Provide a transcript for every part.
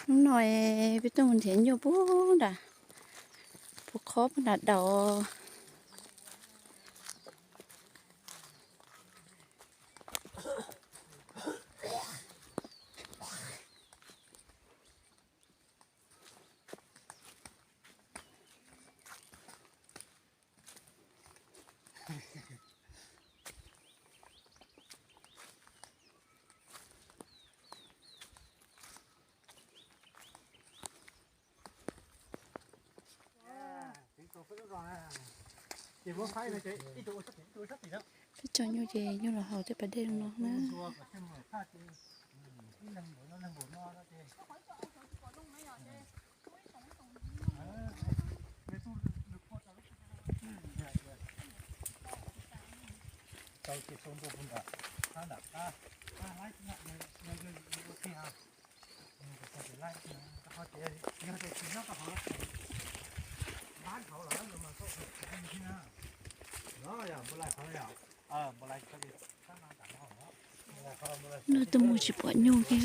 Hnub no peb tuaj mus nrhiav nyuj puag nram, puag qhov puag nram daus. Peb tso nyuj ces nyuj los haus tej pas dej no na. Noj tuaj mus tsis pom nyuj kiag.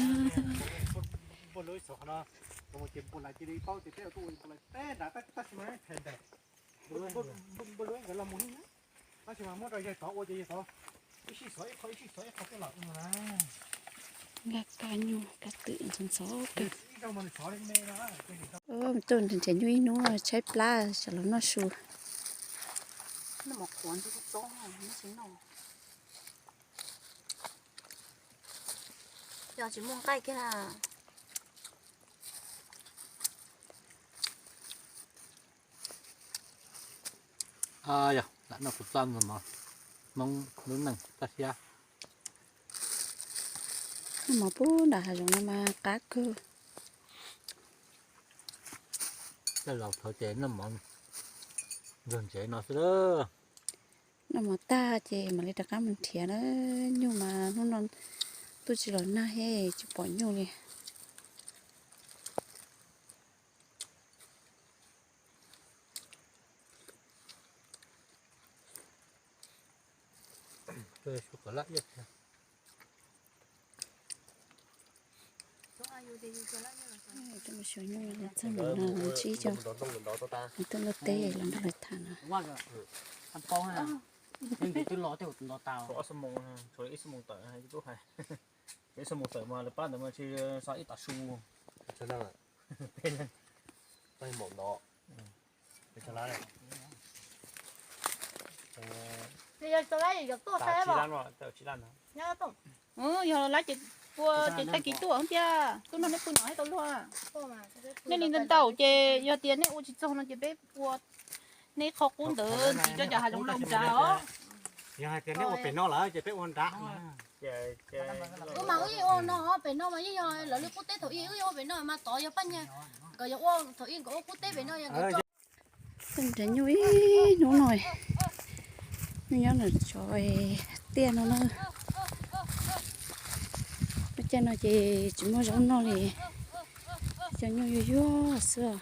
Nkag kab nyuj kab twm ntxhov ntxhov kawg. Tuaj nrhiav nyuj ib hnub tshaib plab, tsam los noj su. Yog tsis muaj nqaij kiag. Yog lam noj kuv txoj mov Hmoob lub neej txoj siab. Noj mov puag nram hav zoov no mas qab kawg. Tej laus thaud ces noj mov ntsuag ntsev no xwb. Noj mov tag ces mam li rov qab mus nrhiav na. Nyuj mas hnub no tuaj tsis los nag he tsis pom nyuj li. Txog no tsib caug, tuaj luaj teb los nrog lawv tham no. Ib xuab moos tawm mas lawv pab ntawd mas tsis so ib tav su. Yog lawv ces pua ces tag kis tuaj thiab, tuaj nrog neb pw no thiaj tau luag. Nej li ntau ntau ces yog tias nej ua tsis txog no ces peb ua nej qhov qub ntawd ntxiv cov cov hav zoov laus nrad os. Yog hais tias nej ua pem no lawm ces peb ua nrad. Wb mas wb yeej ua no pem no mas yeej yog lawv li qub teb thaum ub wb yeej ua pem no mas tod yog Paj Nyaj, nkawd yog ua thaum ub nkawd ua qub teb pem no. Tuaj nrhiav nyuj ib hnub no, nyuj nyob ntawm tsov tiaj no na. Lub caij no ces tsis muaj zaub noj li, cov nyuj yuag yuag xwb.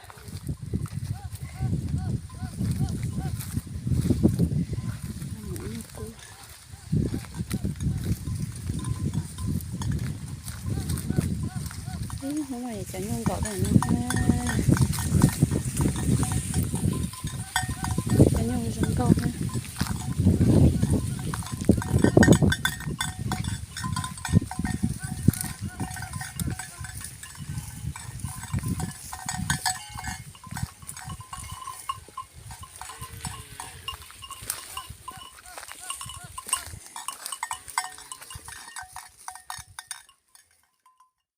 Ib hnub no cov nyuj nkaum rau no thiab.